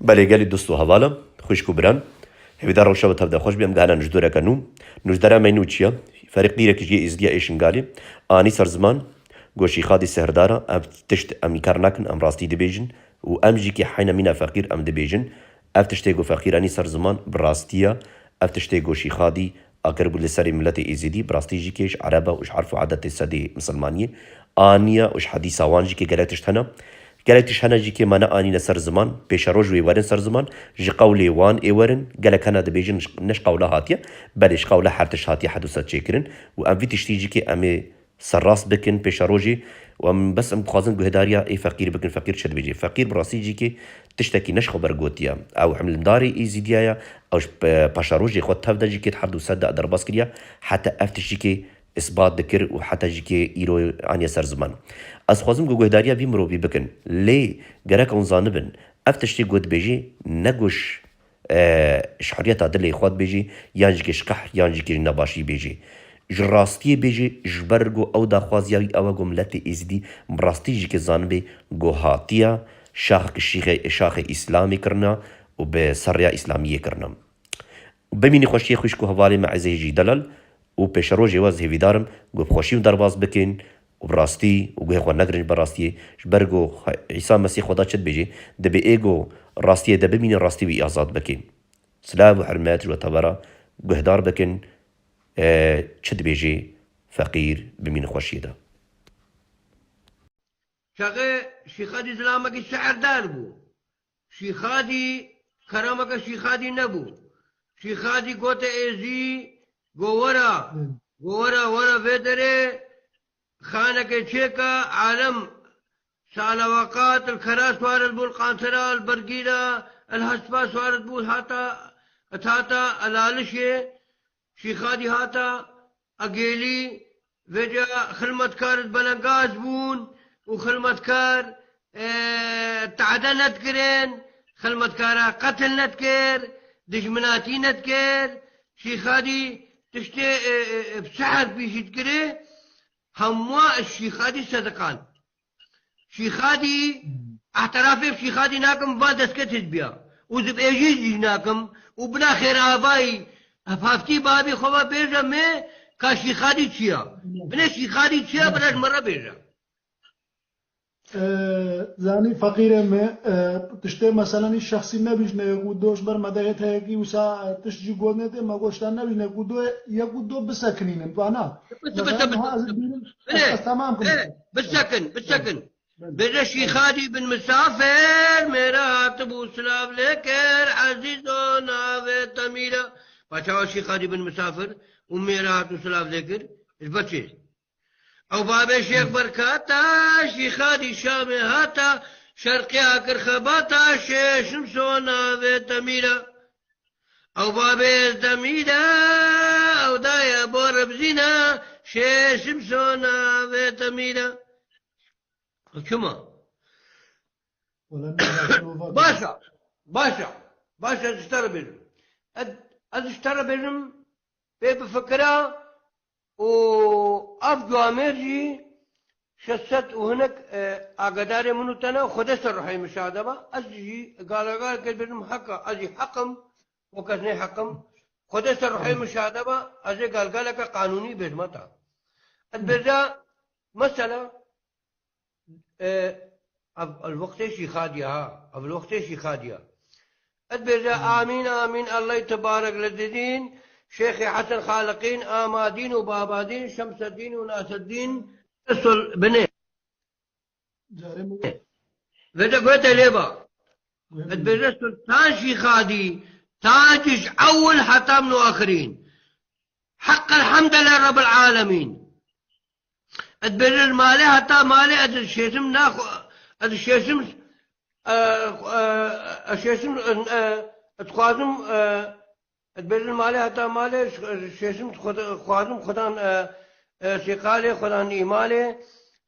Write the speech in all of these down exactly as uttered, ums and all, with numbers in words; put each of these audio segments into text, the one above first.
Belê gelî dost û hevala, xwişk û biran. Hêvîdar rewşa we tev de xweş be, em gehana nûjdoreke nû. Nûjdera me nû çi ye? Ferîqîrek ji yê Êzidiya ê Şingalê anî ser ziman, got Şîxadî sihrdar e, ev tişt em înkar nakin, em rastî dibêjin û em jî kê heyna mîna feqîr em dibêjin. Ev tiştê got feqîr anî ser ziman, bi rastî ye. Ev tiştê got Şîxadî akiribû li serê miletê Êzidî, bi rastî jî kê ji ereba û ji erf û edetê sedê misilmaniyê aniye û ji hedîsa wan jî kê gelek tişt hene. Gelek tişt hene jî kê me neanîne ser ziman, pêşeroj wê werin ser ziman, ji qewlê wan ê werin, gelek hene dibêjin ji- ne ji qewla hatiye, belê ji qewla her tişt hatiye hed û sed çêkirin û em vî tiştî jî kê em ê serrast bikin pêşerojê û em bes em dixwazin guhdariya ê feqîr bikin, feqîr çi dibêje. Feqîr bi rastî jî kê tiştekî ne ji xwe ber gotiye. Ew himlindarê Êzîdiya ye, ew ji pe- paşerojê xwe tev de jî kê di her du sed de derbas kiriye, heta ev tişt jî kê isbat dikir û heta jî kê îro aniye ser ziman. Ez dixwazim ku guhdariya vî mirovî bikin. Lê gerek hûn zanibin, ev tiştê ku dibêjî ne ku ji e, ji huriyeta dilê xwe dibêjî, yan jî kê ji qehr, yan jî kê ji nebaşî bêjî. Ji rastiyê bêjî, ji ber ku ew daxwaziya wî ew e ku miletê Êzidî bi rastî jî kê zanibê ku hatiya şaxek şîxê, şaxê Îslamê kirina û bi serrêya Îslamiyê kirina. Bimînî xweşiyê xwişk û hevalê me Ezê Hêjî Delal û pêşerojê we ez hêvîdar im ku bi xweşî hûn derbas bikin û bi rastî û guhê xwe negirin ji ber rastiyê, ji ber ku Xwe-, Îsa Mesîh Xweda çi dibêje? Dibê ê ku rastiyê de bimîne, rastî wî azad bike. Silav û hurmet ji we tevera guhdar bikin, e, çi dibêje feqîr bimîne xweşiyê de. Çaxê Şîxadî zilamekî şiirdar bû. Şîxadî kerameke Şîxadî nebû. Şîxadî gote êzî, go wera, go wera, wera vê derê, xaneke çêka alem, sala weqat, li kera swar dibû, li qansera, li bergîra, li hespa swar dibû, hata, hata, elalişê, Şîxadî hata, Egêlî, vêca xilmetkar di belengaz bûn û xilmetkar, e, tehde nedikirin, xilmetkara qetil nedikir, dijminatî nedikir. Şîxadî tiştê, e, e, e, bi çi herfî jî dikirê, hemûa ji Şîxadî sediqan. Şîxadî, ehterafê bi Şîxadî nakim, van destket hizbiya. Û zibêjî jî nakim û bina xêravayî hevhaftî babî xwe ve bêje me ka Şîxadî çi ya. Binê Şîxadî çi ya, bira ji min re bêje. Ee, zanî feqîrê me, e, tiştê meselen î şexsî nebîjne yek û do ji ber me de hêt heyekî wisa, e, tişt jî got nêtê, me goşta nebîjne yek û do, yek û do bisekinînin, vana. Bise, bise, Mesela bise, niha ez bise. dînim, Bile, ez, ez temam kim. bile, bisekin, bisekin. Bêje Şîxadî bin Misafir, mêre hatibû silav lê kir, ezîzo navê te mîra. Paşa Şîxadî bin Misafir û mêre hatibû silav lê kir, ji ber çi? Ew babê Şêx Berkata, Şîxadî Şamê hata, şerqê akir xebata, şêşim so navê te mîra. Ew babê ez demîra, ew daye bo rebzîna, şêşim so navê te mîra. Çima? Wala ne, ne, ne, ne. Baş e, baş e, baş e, ez ji te re bêjim. Ez, ez ji te re bêjim, pê bifikira û ev camêr jî şeş sed û hinek, e, agadarê min û te ne, Xwedê ser ruhê min şade be. Ez jî gala gala kir bêjim heka, ez jî heq im, wek ez nê heq im. Xwedê ser ruhê min şade be, ez ê galgaleke qanûnî bêjime te. Ez bêje, mesela, E, ev, ev wextê Şîxadî ya, ha. Ev wextê Şîxadî ya. Et bêje, "Amîn, amîn, Ellay tebarek li didîn, Şêxê Hesen Xaliqîn, Amadîn û Babadîn, Şemsedîn û Nasedîn, Resul binê." Carê min Vêde gote lê ba. Gote Et lê. bêje, "Sultan Şîxadî, tac ji ewil heta min û axirîn. Heq elhemdele Rebbil Alemîn." Ez dibêjim ji malê heta malê, ez dişêsim naxwe-, ez dişêsim, e, e, ez şêsim, e, e, ez dixwazim, e, ez dibêjim ji malê heta malê, ez dişêsim xwe-, dixwazim Xudan, e, e, sêqalê, Xudan îmalê,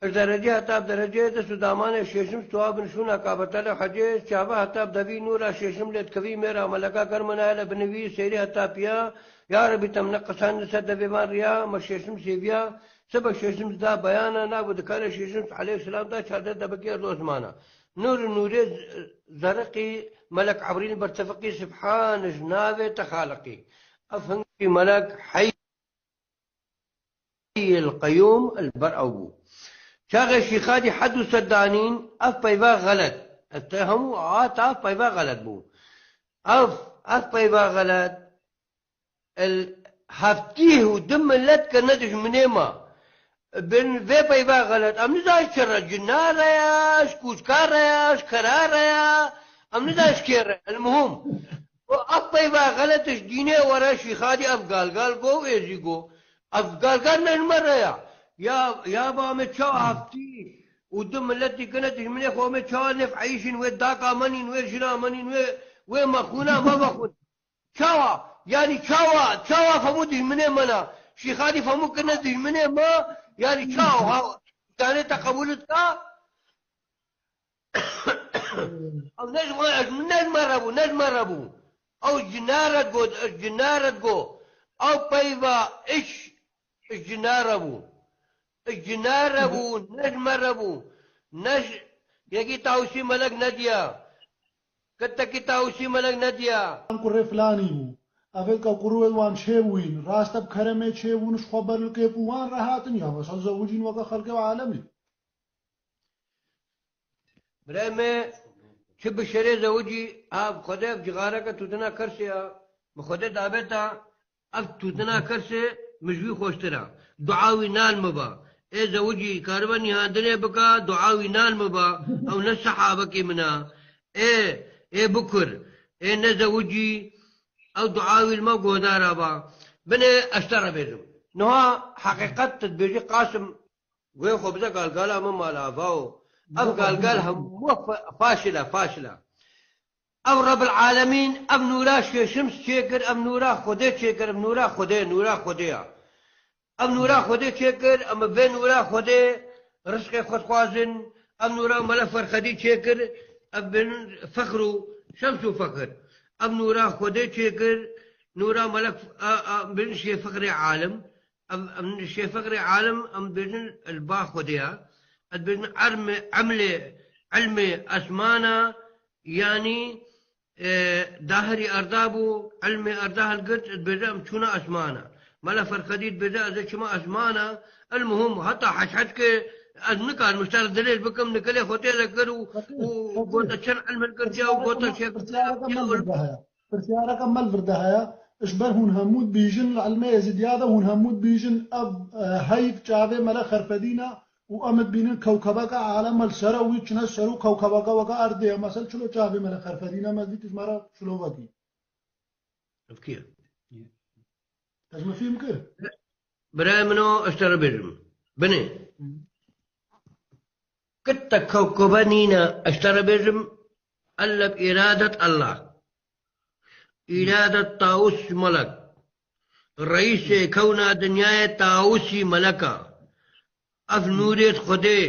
ez derecê heta bi derecê dest û damanê şêsim, siwa binişûna Kabetelê hecê, çava heta bi devî nûra şêsim lê dikevî mêra meleka germina hele binivî, sêrî heta piya, ya Rebî te min neqisandin ser devê van riya, me şêsim sêviya, Sibek şêşim da beyana, nav û dikarê şêşim aleyhisselam da çardeh debekê erdo zimana. Nur Nurê Z-, Zeriqî, Melek Ebrîl Bertefiqî, Sibhan ji navê te Xaliqî. Ev hingî Melek Heyy el Qeyûm el ber ew bû. Çaxê Şîxadî hed û sed danîn, ev peyva xelet. Ev te hemû a ta ev peyva xelet bû. Ev, ev peyva xelet, el heftî û du milet kirine dijminê me. Bin vê peyva xelet. Em nizan ji çi re, ji nare ya, ji kûçka re ya, ji kera re ya. Em nizan ji kê re. El muhim. Û ev peyva xelet ji dînê were Şîxadî ev galgal go û êzî go. Ev galgal ne ji me re ya. Ya, ya ba me çawa heftî û du miletî kine dijminê xwe me çawa nêf eyşin wê daka menîn, wê jina menîn, wê, wê mexûna me vexûn. Çawa? Yanî çawa? Çawa femû dijminê me ne? Şîxadî femû kirine dijminê me, yanî çawa? Ha, danê te qebûl dika? Ew ne ji we, ne ji me re bû, ne ji me re bû. Ew ji nare go, ji nare go. Ew peyva iş ji nare bû. Ji nare bû, ne ji me re bû. Ne ji, yekî Tawusî Melek nediya. Kitekî Tawusî Melek nediya. Kurê filanî bû. Evê ka kurê wan çê bûyîn. Raste bi keremê çê bûn, ji xwe ber li kêf û wan re hatin ya. Mesela zewicîn weke xelkê alemê. Birayê me, çi bi şerê zewicî, a, bi Xwedê ev cixareke tûtina kersê ya, bi Xwedê dabeta, ev tûtina kersê min ji wî xweştir a. Dua wî nan min ba. Ê zewicî karibe nîhandinê bika, dua wî nan min ba. Ew ne sehabekî min a. Ê, ê bikur, ê ne zewicî, ew dua wî li me guhdara ba. Binê ez te re bêjim. Niha heqîqet tu dibêjî Qasim, Wê xwe bize galgala min mala ava o. Ev galgal hemû fa-, faşil e, faşil e. Ev Rebil Alemîn, ev nûra Şêşims çêkir, ev nûra Xwedê çêkir, ev nûra Xwedê, nûra Xwedê ya. Ev nûra Xwedê çêkir, em bi vê nûra Xwedê rizqê xwe dixwazin. Ev nûra Mele Ferxedî çêkir, ev bin Fexr û Şems û Fexr. Ev nûra Xwedê çêkir, nûra Mele F-, a, a, bin Şêfexrê Alim. Em, em şêfexrê alim, em dibêjin li ba Xwedê ya. Ez dibêjin ermê, emlê, ilmê esmana, yanî, e, dahirî erda bû, ilmê erda hilgirt, dibêje em çûna esmana. Mela Ferxedî dibêje ez ê çima esmana, el muhim, heta heç heç ke ez nikarim, ji te re dilêj bikim, nikilê xwe tê de kir û, û gote çend ilm hilgirtiya û gote şêf. Pirsyareke me li vir de heye. Pirsyareke me li vir de heye. Ji ber hûn hemû dibîjin li ilmê Êzidiya de hûn hemû dibîjin ev, e, heyv çavê Mele Xerfedîn e û em dibînin kewkebeke alem e li ser e wî çine ser û kewkebeke weke erdê ye. Mesel çilo çavê Mele Xerfedîn e, me dît ji me re çilo vekî. Ev kî ye? Te ji min fîhm kir? Birayê min o, ez te re bêjim. Binê. Hı. Kit te kewkebe nîne, ez te re bêjim, ellek îradet Allah. Îradet Tawus Melek. Reîsê kewna dinyayê Tawusî Meleka. Ev nûrê Xwedê.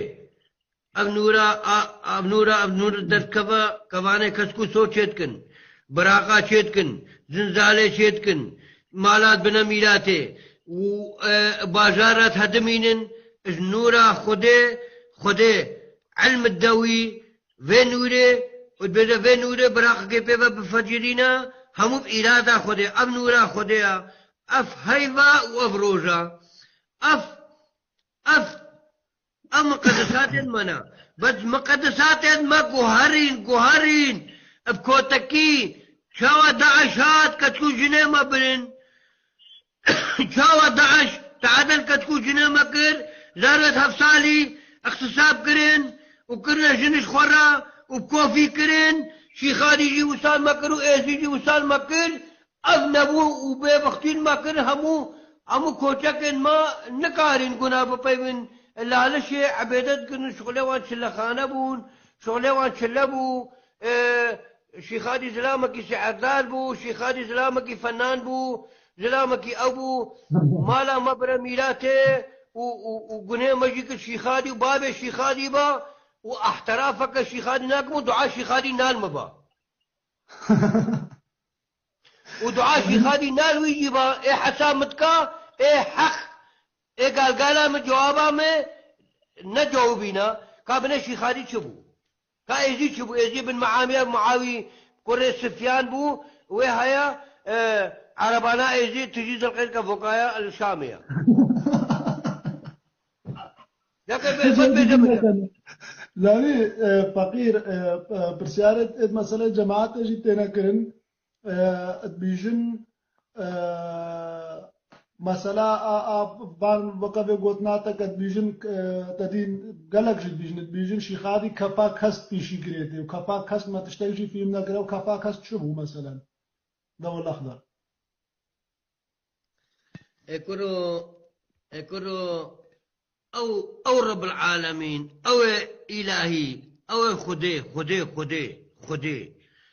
Ev nûra, a, ev nûra, ev nûr derdikeve kevanê kesk û so çêdikin. Biraqa çêdikin. Zinzalê çêdikin. Malat bine mîratê. Û, e, bajarat hedimînin. Ji nûra Xwedê, Xwedê ilm dide wî, vê nûrê, û dibêje vê nûrê biraqekê pê ve bifecirîne, hemû bi îrada Xwedê, ev nûra Xwedê ya, ev heyva û ev roja. Ev, ev, ev miqedesatên me ne. Bes miqedesatên me guherîn, guherîn, bi kotekî, çawa DAIŞ hat, ketû jinê me birin. Çawa DAIŞ teadel ketku jinê me kir, zerret heft salî îxtisab kirin û kirine jin ji xwe re û kofî kirin, Şîxadî jî wisal me kir û Êzî jî wisal me kir. Ev nebû û bêbextîn me kir, hemû, hemû koçekên me nikarîn guna bipeyvin. Lalişê ebêde dikirin, şixulê wan çilexane bûn, şixulê wan çile bû. E, Şîxadî zilamekî şiirdar bû, Şîxadî zilamekî fenan bû, zilamekî ew bû, mala me bire mîratê û, û, û gunê me jî kir Şîxadî û babê Şîxadî ba û ehterafeke Şîxadî nakim û dua Şîxadî nan me ba. Û dua Şîxadî nan wî jî ba, ê hesa min dika, ê heq, ê galgala min cewaba min necewibîna, ka bine Şîxadî çi bû? Ka êzî çi bû? Êzî bin Miamiye, Muawî kurê Sifyan bû. Wê haya, e, erebana êzî tijî Zilqêrke vokaya li Şamê ya. Yeke bê, xwe bêje bike. Zanî, e, feqîr, e, e, pirsyarê êd mesele cemaatê jî têne kirin. E, dibîjin, e, mesela a, a, van weke vê gotina te ke dibîjin, e, te dî gelek jî dibîjin, dibîjin Şîxadî kefa kes pîşî girêtê û kefa kes me tiştek jî fîm nekire û kefa kes çi bû meselen? Dewil Exder. E kuro, e kuro, ew, ew Rebbil Alemîn, ew ê îlahî, ew ê Xwedê, Xwedê, Xwedê, Xwedê.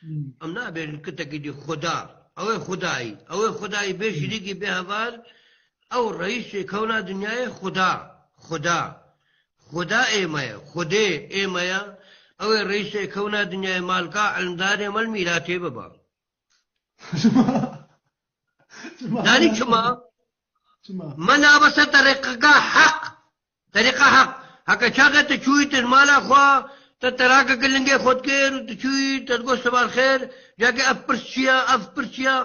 Hmm. Em nabêjin kitekî dî Xuda. Ew ê Xudayî, ew ê Xudayî bê Hmm. şirîkî bê heval, ew reîsê kewna dinyayê Xuda, Xuda. Xuda ê me ye, Xwedê ê me ye. Ew ê reîsê kewna dinyayê malka ilmdarê me li mîratê biba. Çima? Çima? Zanî çima? Çima? Me nabe ser terîqeka heq. Terîqa heq. Heke çaxê tu çûyî tu mala xwe, te terakeke lingê xwe dikir û tu çûyî, te digot, "Sibar xêr, cakê ev pirs çi ye, ev pirs çi ye?"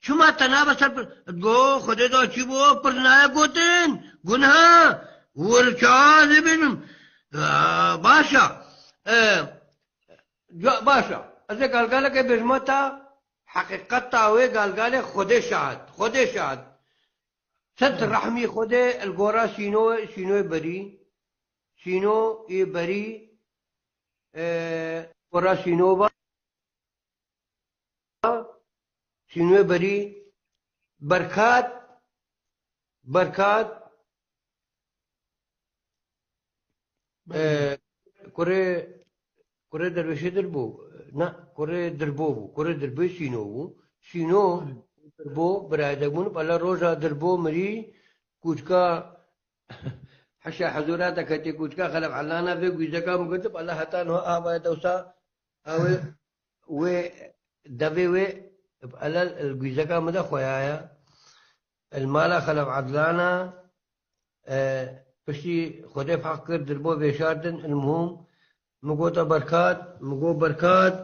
Çima te nabe ser pir-, digot, "Xwedê da çi bû, ev pirs nayê gotin. Gunha. Wir çawa ez ê bêjim?" Aa, baş e. E, ca-, baş e. Ez ê galgaleke bêjime te, heqîqeta wê galgalê Xwedê şahid. Xwedê şahid. Sed rehmî Xwedê li gora Sîno, Sînoyê berî. Sîno yê berî, e, gora Sîno va. Sînoyê berî. Berkat. Berkat. Belê. E, kurê, kurê dervêşê Dirbo. Na, kurê Dirbo bû. Kurê Dirbê Sîno bû. Sîno, Belê. Dirbo, birayê de bûn. Bela roja Dirbo mirî, kûçka heşa hezûra te ketê, kûçka Xelef Elana vê gwîzeka min girtib. Bela heta niha ava ye dewsa. Ew ê, wê, devê wê, ele li gwîzeka min de xweyaya. Li mala Xelef Edlana, e, piştî Xwedê feq kir, Dirbo vêşartin, il muhim, min gota berkat, min got berkat,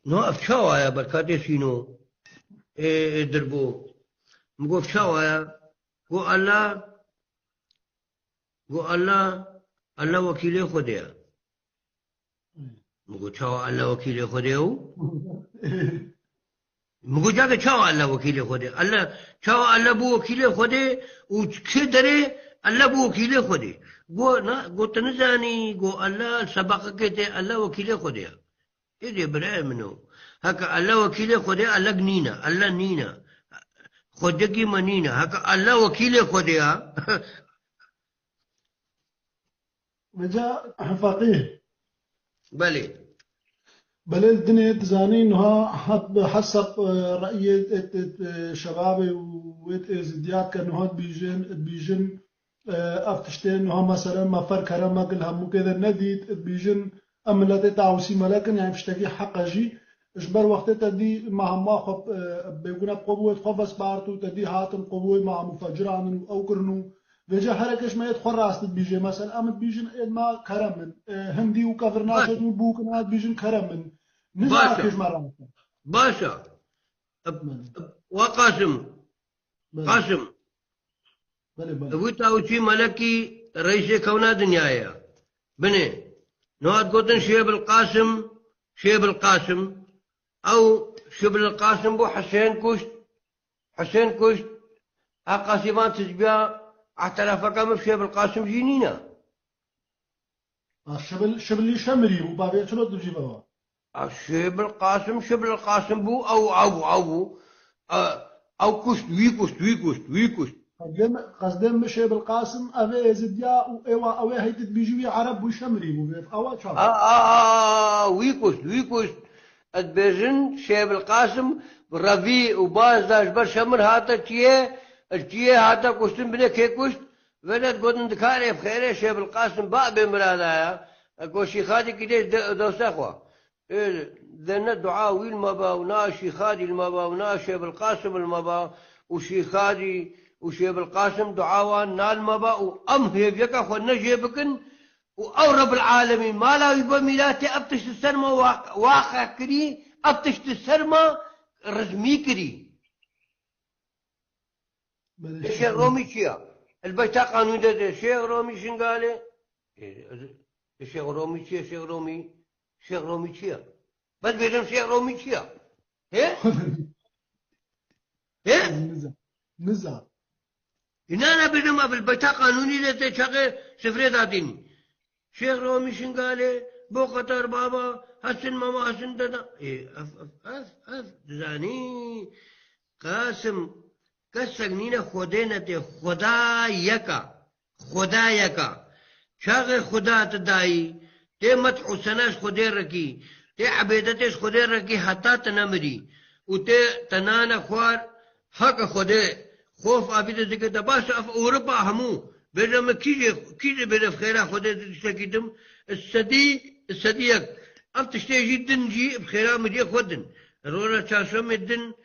no ev çawa ye berkatê Sîno, ê, ê Dirbo. Min got çawa ye? Got Allah, Got, "Allah, Allah wekîlê Xwedê ye." Min got, "Çawa Allah wekîlê Xwedê ye?" Min got, "Cake çawa Allah wekîlê Xwedê ye? Allah, çawa Allah bû wekîlê Xwedê û kê derê Allah bû wekîlê Xwedê?" Got, "Na, got tu nizanî, got Allah, sebeqekê tê Allah wekîlê Xwedê ye." Êdî birayê min o. Heke Allah wekîlê Xwedê, Allah nîne, Allah nîne. Xwedekî me nîne. Heke Allah wekîlê Xwedê ya. Vêca feqîh. Belê. Belê, dinê dizanî niha hat bi hesab, e, reyê, e, e, e, şebabê û wê êzidiyat ke niha dibîjin, dibîjin, e, ev tiştê niha meselen me fer kerem me gil hemûkê de nedît, dibîjin, em miletê Tawusî melek in, yani tiştekî heq e jî. Ji ber wextê te dî me hema xwe, e, bêgûne bi qobûyê xwe vespart û te dî hatin qobûyê me hemû feciranin û ew kirin û vêca herek ji me yê xwe rast dibîjê. Mesela em dibîjin ê me kerem in. E, hindî û kevir naçêt û bûk in, em dibîjin kerem in. Nizam Baş e. Kê ji me rast e. Baş e. Belê. Wa Qasim. Belê. Qasim. Belê, belê. Ew Tawusî melekî reîsê kewna dinyayê ye. Binê. Niha digotin Şêbil Qasim, Şêbil Qasim. Ew Şibil Qasim bû, Hisên kuşt. Hisên kuşt. Eqasî van tizbiya, ehterafeke min Şêbil Qasim jî nîne. A, Şibil, Şibilî Şemirî bû, bavê çilo dibî bava. A, Şêbil Qasim, Şibil Qasim bû, ew, ew, ew bû. A, ew kuşt, wî kuşt, wî kuşt, wî kuşt. Qezdê min, qezdê min Şêbil Qasim, ev ê Êzidiya û êwa, ew ê heyt dibîjî wî Ereb bû, Şemirî bû, vê, ewa çawa? A, a, a, a, wî kuşt, wî kuşt. Ez dibêjin, Şêbil Qasim, revî û baz da ji ber Şemir hate çiyê, ji çiyê hate kuştin, binê kê kuşt? Velet gotin dikarê bi xêrê Şêbil Qasim babê mirada ya. Eko Şîxadî kî dê de-, dosta xwe. Ê, de ne dua wî li me ba û na Şîxadî li me ba û na Şêbil Qasim li me ba û Şîxadî û Şêbil Qasim dua wan na li me ba û em hêviyeka xwe ne jê bikin, û ew Rebbil Alemîn mala wî bo mîlatê ev tişt li ser me wa-, waqe kirî, ev tişt li ser me rizmî kirî. Belê, Şêx Şêx Romî çi ya? El beyta qanûnî de de Şêx Romî Şingalê. E, e, Şêx Romî çi ye? Şêx Romî, Şêx Romî çi ye? Bes bêjim Şêx Romî çi ye? He? He? Niza. Niza. Îna ne bêjim ev el beyta qanûnî de te çaxê sifrê dadînî. Şêx Romî Şingalê, bo Qetar Baba, Hesin Mama, Hesin Deda. Ê, ev, ev, ev, ev, dizanî, Qasim, kesek nîne Xwedê netê, Xweda yek a. Xweda yek a. Çaxê Xweda tu dayî, tê medh û sena ji Xwedê re kî, tê ebêdetê ji Xwedê re kî heta tu nemirî. Û tê te nane xwar, Heke Xwedê, xof avî de dike te baş ev Ewropa hemû. Bêje min kî jê, kî jê bêje xêra Xwedê di tiştekî dim. Sedî, sedî yek. Ev tiştê jî din jî bi xêra miriyê xwe din. Roja çarşemê din,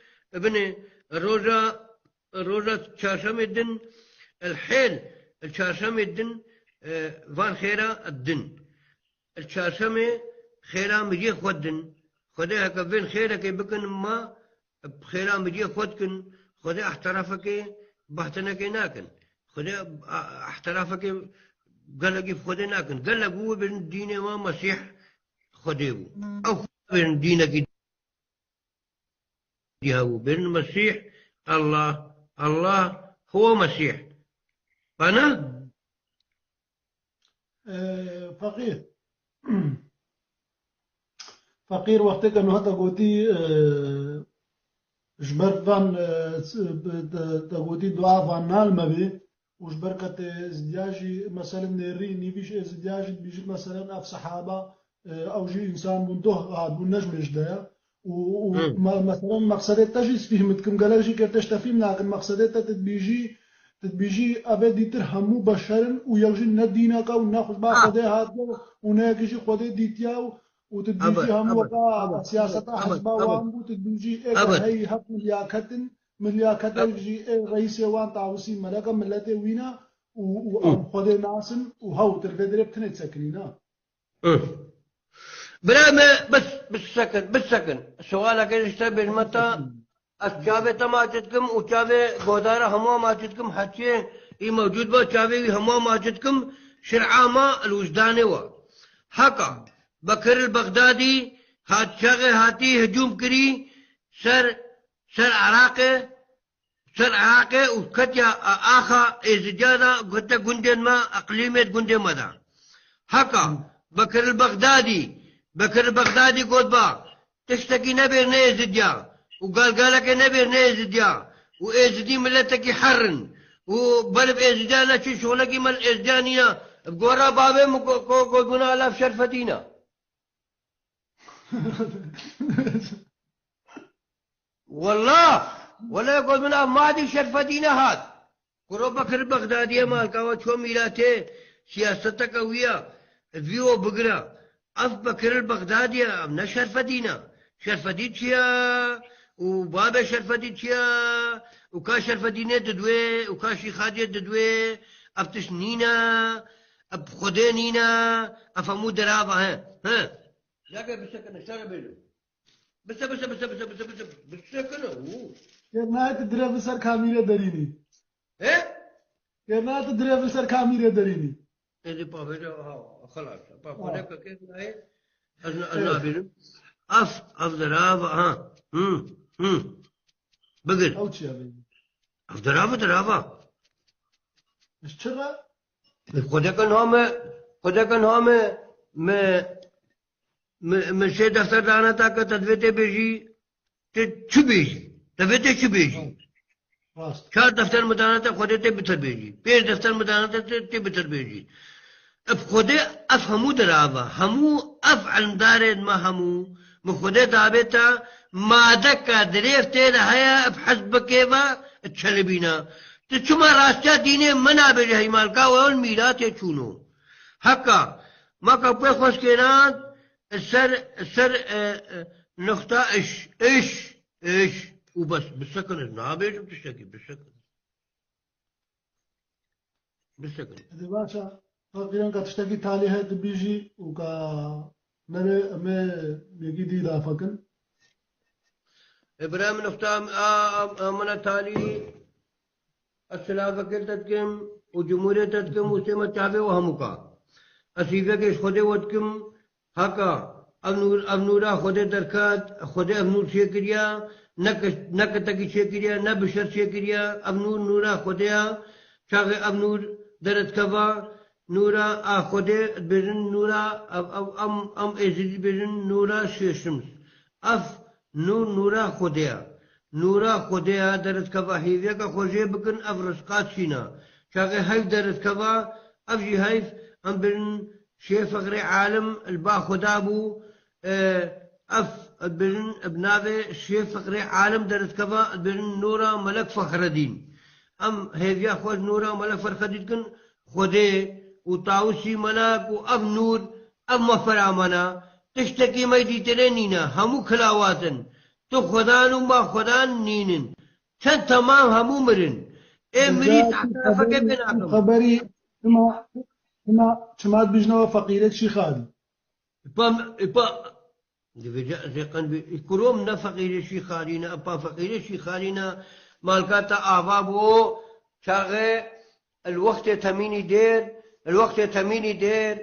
binê, roja, roja çarşemê din, el hêl, el çarşemê din, e, van xêra din. Li çarşemê xêra miriyê xwe din. Xwedê heke vên xêrekê bikin ma, bi xêra miriyê xwe dikin. Xwedê ehterafekê, bahtinekê nakin. Xwedê, a, ehterafekê gelekî bi Xwedê nakin. Gelek bû bêjin dînê me Mesîh Xwedê bû. Ew bêjin dînekî dî hebû. Bêjin Mesîh, Allah, Allah, huwa Mesîh. Bana? Ee, Feqîr. Feqîr wexteke nuha te gotî, e, ji ber van, e, s-, bi-, te, te gotî dua van nal me bê û ji ber ke tê zidiya jî, meselen nêrî nîvîş ê zidiya jî dibîjit, meselen ev sehaba, e, ew jî însan bûn, doh hatbûn, ne ji mêj de ye. Û, û Hı. me-, meselen, mexsedê te jî spîh min dikim, gelek jî ke te ji te fîm nakin, mexsedê te tu dibîjî, tu dibîjî, ev ê dîtir hemû beşer in û yew jî ne dîneke û ne xwe ji ba Ah. Xwedê hatiye û ne yekî jî Xwedê dîtiye û, û tu dibîjî Ebed, hemû ebed, weka ebed, siyaseta ebed, hizba ebed. Wan bû, tu dibîjî ê ke Ebed. Hey hep milyaket in, milyaketek Ebed. Jî ê reîsê wan tawusî meleke miletê wî ne û, û Hı. Em Xwedê nasin û hew tu li vê dirê bi tinê disekinî, ne? Hı. Bira me, bes, bisekin, bisekin. Sualeke ji te bêjme te, ez çavê te maç dikim û çavê godara hemû maç dikim, heçiyê î mewcûd be, çavê wî hemû maç dikim, şir'a me li wijdanê we. Heka, Bekir el Bexdadî, hat çaxê hatî hicûm kirî, ser, ser Iraqê, ser Iraqê û ketiya a-, axa Êzidiya de, kete gundên me, eqlîmê gundê me de. Heka, Bekir el Bexdadî, Bekir el Bexdadî got ba, tiştekî nebêrine Êzidiya û galgaleke nebêrine Êzidiya û Êzidî miletekî herr in û beriv Êzidiya neçin şolekî me li Êzidiya nîne. Bi gora bavê min go-, go-, gotbûna laf şerfedîne. Wela, wela got min ev madî şerfedî nehat. Kuro Bekir Bexdadiyê malka we ço mîratê siyaseteke wî ya, vî o bigire. Ev Bekir Bexdadiyê, ev ne şerfedî ne. Şerfedî çi ya? Û babê şerfedî çi ya? Û ka şerfedînê didwê, û ka şîxadiyê didwê, ev tişt nîne, ev bi Xwedê nîne, ev hemû derava he. He. Nake bisekine, şere bêjim. Bise, bise, bise, bise, bise, bise, bisekine, û. Kêr nayê tu dirê vir ser kamîrê derînî. He? Kêr nayê tu dirê vir ser kamîrê derînî. Êdî pa vêca, ha, xelas. Pa Ha. Xwedê ke kêr nayê, ez, ez Evet. Nabînim. Af, af derav, ha. Hı, hı. Bigir. Ew çi ye bê? Ev derav, derav. Ji çi re? Xwedeke niha me, xwedeke niha me, me, me, me şê defter dane ta ke te divê tê bêjî, tê çi bêjî? Te vê tê çi bêjî? Rast. Çar defter mi dane te, Xwedê tê bitir bêjî. Pênc defter mi dane te, tê, tê bitir bêjî. Bi Xwedê ev hemû dirava, hemû ev ilmdarên me hemû, min Xwedê dabê te, madeka dirêv tê de heye, bi hizbekê ve çelibîne. Tu çima rastiya dînê me nabêjî heymalka we ol mîratê çûno? Heka, maka pê xweşkênan, ser, ser, e, e, nokta iş, iş, iş. Û bes, bisekin, ez nabêjim tiştekî, bisekin. Bisekin. Hadi başa. Feqîran ka tiştekî talî heye tu bîjî û ka nebe em ê yekî dî îdafe kin. Ê birayê min, uxta, a, a, a, min e talî, ez silavekê te dikim û cumhûrê te dikim û sê me çavê we hemûka. Ez hîvekê ji Xwedê we dikim, haka, ev nûr, ev nûra Xwedê derket, Xwedê ev nûr çêkiriye, ne ke-, ne ketekî çêkiriye, ne bişer çêkiriye, ev nûr nûra Xwedê ye. Çaxê ev nûr derdikeva, nûra a Xwedê dibêjin nûra, ev, ev, em, em êzidî dibêjin nûra şêşims. Ev nûr nûra Xwedê ye. Nûra Xwedê ye, derdikeva hêviyeke xwe jê bikin, ev rizqa çîn e. Çaxê heyv derdikeva, ev jî heyv, em bêjin şê feqrê alim li ba Xweda bû, e, ev dibêjin bi navê şê feqrê alim derdikeva, dibêjin nûra Melek Fexredîn. Em hêviya xwe ji nûra Melek Fexredîn dikin, Xwedê û Tawusî Melek û ev nûr, ev mefera me ne, tiştekî me dîtine nîne, hemû kilawat in. Tu Xwedan û ma Xwedan nînin. Çend temam hemû mirin. Ê mirî Dega tu saetafeke xeberî, pê tu nakim. Xeberî çima, çima, çima dibîjne we feqîrê Şîxalî? Îpa, îpa, dibêje ez ê qend bî. Î kurom ne feqîrê Şîxalî ne, îpa feqîrê Şîxalî ne, malka te ava bû, çaxê el wextê temînî dêr, el wextê temînî dêr,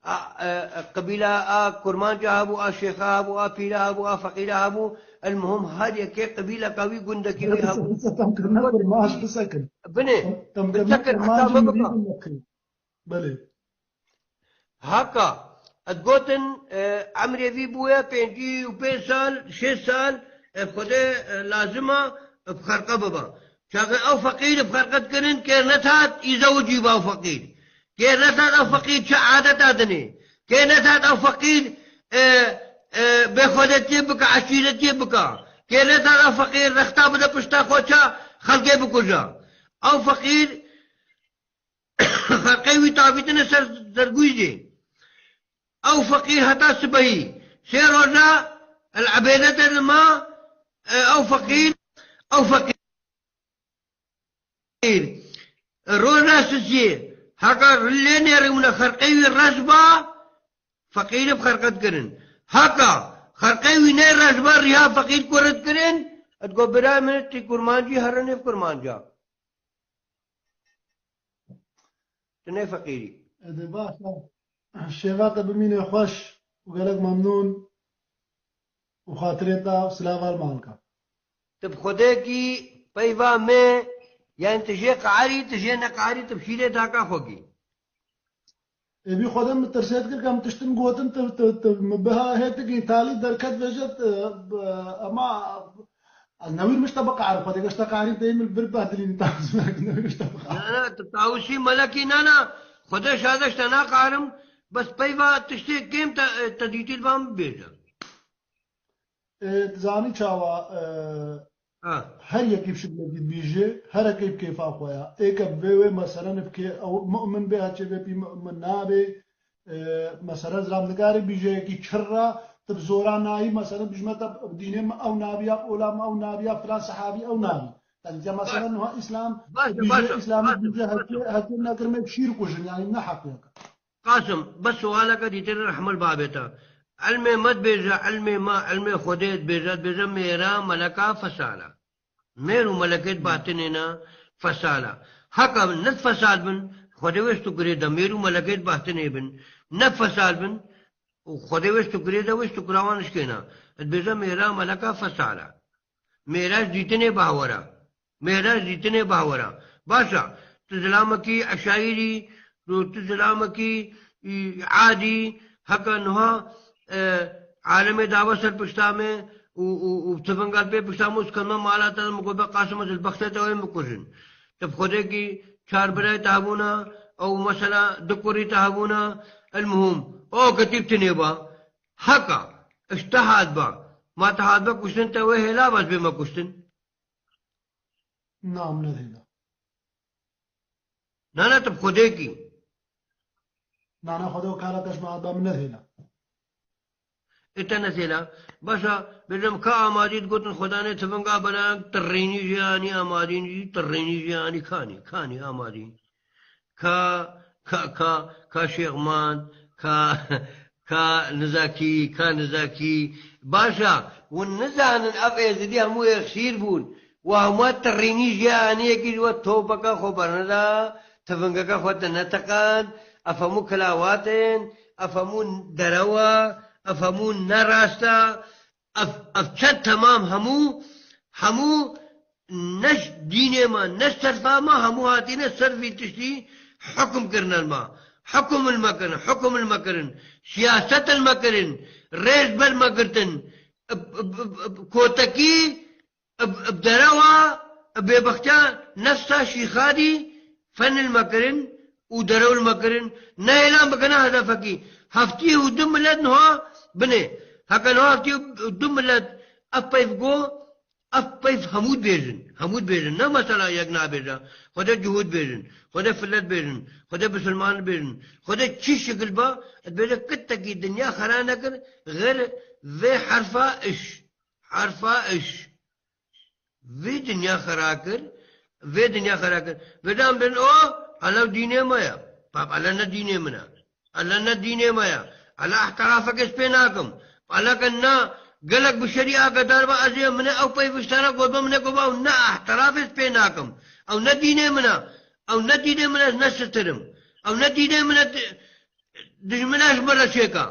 a, e, e, qebîla a kurmanca hebû, a şêxa hebû, a pîra hebû, a feqîra hebû, el muhim her yekê qebîleka wî gundekî wî Hadi hebû. Sen, sen tam kirine kurmaş bisekin. Binê, tam, tam kirine bisekin, kurmaş heta me bikin. Belê. Haka, ez gotin, e, emrê vî bûye pêncî û pênc sal, şêst sal, e, Xwedê, e, lazim e, e, bi xerqe biba. Çaxê ew feqîr bi xerqe dikirin, kêr netat, îzewicî ba ew feqîr. Kêr netat ew feqîr çi adeta dinê. Kêr netat ew feqîr, e, e, bêxwedetiyê bike, eşîretiyê bike. Kêr netat ew feqîr rexta bide pişta xwe ça xelkê bikuje. Ew feqîr Xerqê wî tavîtine ser zergûyê. Ew feqîr heta sibehî sê roja el ebêdete dima, e, ew feqîr, ew feqîr. Roja sisiyê, heka lê nêrewine xerqê wî reş ba, feqîrî bi xerqet kirin. Heka xerqê wî nê reş ba, riha feqîr kuret kirin, et go birayê min, tî kurmancî, here nêv kurmanca. Tu ne feqîrî. Ede baş e. Şêva te bimîne xweş û gelek memnûn û xatirê te û silav al malka. Tu bi Xwedê kî peyva me, yani tu jê qarî, tu jê neqarî, tu bi şîrê daka xwe kî. Ê bî Xwedê min tirsê dikir, ke min tiştin gotin, tu, tu, tu, min biha hê tikî talî derket veje, tu, b-, ema ez newîr mişte biqarim, Xwedê geşte qarî deyê min vir behdilîn tam newîr mişte biqarim. Na, na, tu tawusî melekî na, na. Xwedê şadeş te naqarim, bes peyva tiştê kêm te, te dîtî li van bibêje. Ê, dizanî çawa, e, Ha. her yekî bi şiklekî dibîje, her yekî bi kêfa xwe ya. Ê ke bi vê wê meselen bi kê-, ew mu'min bê, heçê bê pî mu'min nabê. E, meselen zilam nikarê bîje yekî çirra, tu bi zora nayî, meselen bijme te bi dînê min ew nabî ya, bi ola min ew nabî ya, filan sehabî ew nabî. Yani ya meselen Baş. niha Îslam Baş, bîje, baş, Îslamî baş, bîje, baş. heçê, heçê nekirme şîr kujin, yani ne heqiyeke. Qasim, bes sualeke dîtir rehmil babê te. Ilmê me dibêje, ilmê me, ilmê Xwedê dibêje, dibêje mêra meleka fesala. Mêr û melekê di batinê ne fesala. Heka ne fesal bin, Xwedê wê stûkirê de, mêr û melekê di batinê bin, ne fesal bin, û Xwedê wê stûkirê de, wê stûkira wan nişkêne. Dibêje mêra meleka fesala. Mêra ji dîtinê bahwer e. Mêra ji dîtinê bahwer e. Baş e. Tu zilamekî eşayirî, tu, tu zilamekî, î, adî, heka niha, e, alemê dawe ser pişta me û, û, û tivingal pê pişta me û skeme mala te min got be Qasim ez li bextê te wê min kujin. Tu bi Xwedê kî çar birayê te hebûna, ew mesela du kurî te hebûna, el muhim. O ketîb tinê ba. Heka, ji te hat ba. Ma te hat be kuştin te wê hêla bes bê me kuştin. Na, min nedihêla. Na, na, tu bi Xwedê kî. Na, na, Xwedê û kara te ji me hat ba, min nedihêla. Ê te nezêla. Baş e, bêjim ka amadî digotin Xwedanê tivinga belan, tirrînî jê anî amadîn jî, tirrînî jê anî kanî, kanî amadî. Ka Ka, ka, ka Şêxmand, ka, ka Nizakî, ka Nizakî. Baş e, hûn nizanin ev Êzidî hemû yek şîr bûn. Wa hema tirînî jê anî yekî ji we topeke xwe berneda, tivingeke xwe te neteqand, ev hemû kilawat in, ev hemû derew e, ev hemû ne rast e, ev, ev çend temam hemû, hemû ne ji dînê me, ne ji terfa me, hemû hatine ser vî tiştî hukum kirine li me. Hukum li me kirin, hukum li me kirin. Siyaset li me kirin. Rêz ber me girtin. Ib, ib, ib, ib, kotekî, ib, ib derewa, ib bêbextiya nefsa şîxadî fen li me kirin û derew li me kirin. Nehêlan bikene hedefekî. Heftî û du milet niha binê. Heke niha heftî û du milet ev peyv go, ev peyv hemû dibêjin. Hemû dibêjin. Ne mesela yek nabêje. Xwedê cihûd bêjin. Xwedê filet bêjin. Xwedê bisilman bêjin. Xwedê çi şekil ba, dibêje kitekî dinya xera nekir, xêr vê herfa iş. Herfa iş. Vê dinya xera kir. Vê dinya xera kir. Vê de em bin o, elew dînê me ye. Bab, ele ne dînê min e. Ele ne dînê me ye. Ele ihtirafekê ez pê nakim. Ele ke na gelek bi şerî agadar be, ez ê min e ew peyvistara gobe min e gobe ew ne ihtirafê ez pê nakim. Ew ne dînê min e. Ew ne dînê min e, ez ne sitirim. Ew ne dînê min e, di-, dijmina ji min re çêka.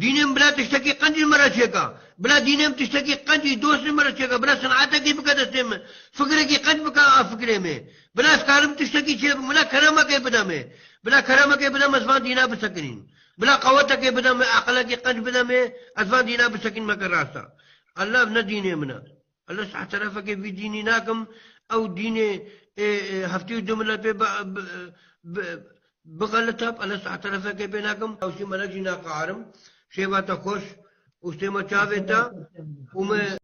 Dînê min bila tiştekî qenc ji min re çêka. Bila dînê min tiştekî qenc û dost ji min re çêka. Bila sinetekî bike destê min. Fikrekî qenc bike a fikrê min. Bila ez karim tiştekî çêbim. Bila keremekê bide min. Bila keremekê bide min ez van dîna bisekinîm. Bila qewetekê bide min, aqilekî qenc bide min, ez van dîna bisekinîm, meke rasta. Allah ne dînê min e. Ele sah terefekê vî dînî nakim, ew dînê, ê, ê, heftî û du milet pê bi, bi, bi, bixelite, ele sah terefekê pê nakim, ew jî melek jî naqeharim. Şêva te xweş, û stê me çavê te, û me